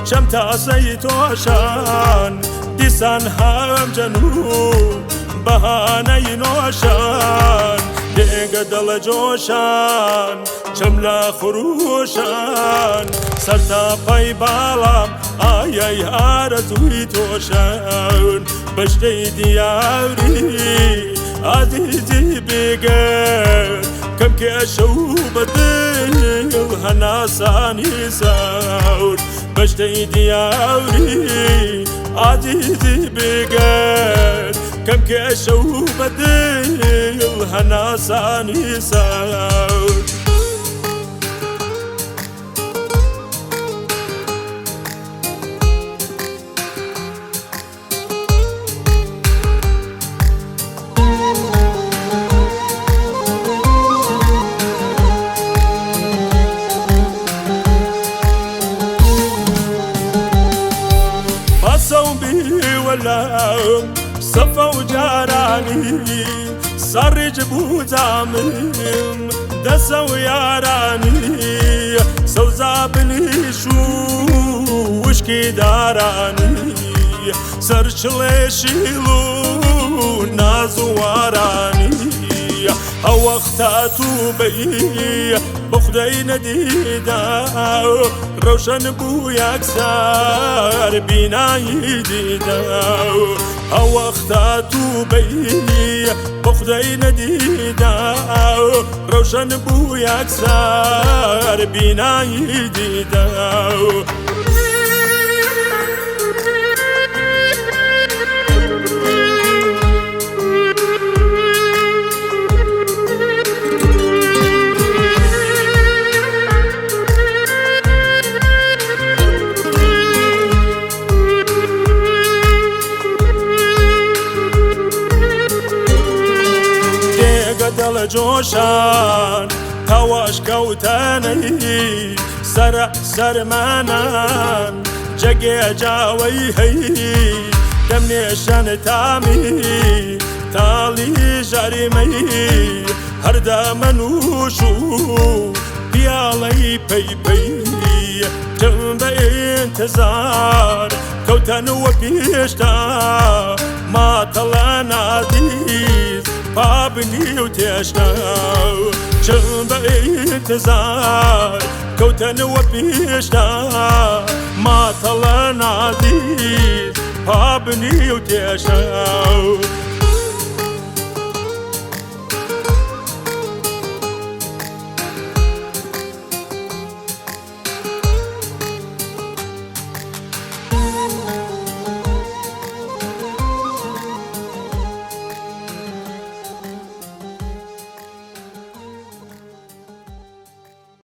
چەم تاسەی تۆشان دیسان هەم جەنوو بەهانەی نۆشان دێگە دڵە جۆشان چەم لە خروشان سەرتاپای باڵام ئایای ئارەزووی تۆشان بەشتەی دیاری ئازیزی بێگەر کەم کێشە و بەدڵ هەناسانی ساور بەشتەی دیاری ئازیزی بێگەر کەم کێشە و بەدڵ هەناسانی ساور. وەلام سەفە و جارانی سەڕیج بوو جامم دەسە و یارانی سەوزا بنیش و وشکی دارانی سەرچڵێشیل و نازوارانی ئەوەختات و بەی بە خودای نەدیدا ڕەوشەن بوو یەکسەر بینایی دیدا ئەوەختات و بەی بە خودای نەدیدا ڕەوشەن بوو یەکسەر بینایی دیدا. دێگە دڵ جۆشان تەواش کەوتەنەی سەرە سەرمانان جەگێ جاوەی هەی دەمنێشەن تامی تاڵی ژاریمەی هەردەمەنوش و پیاڵەی پەی پەی جم بە ئینتزار کەوتەنەوە پێشتا ماتەڵە نازیز پابنی و تێشتا چم بە ئینتزار کەوتەنەوە پێشتا ماتەڵە نازیز پابنی و تێشتا.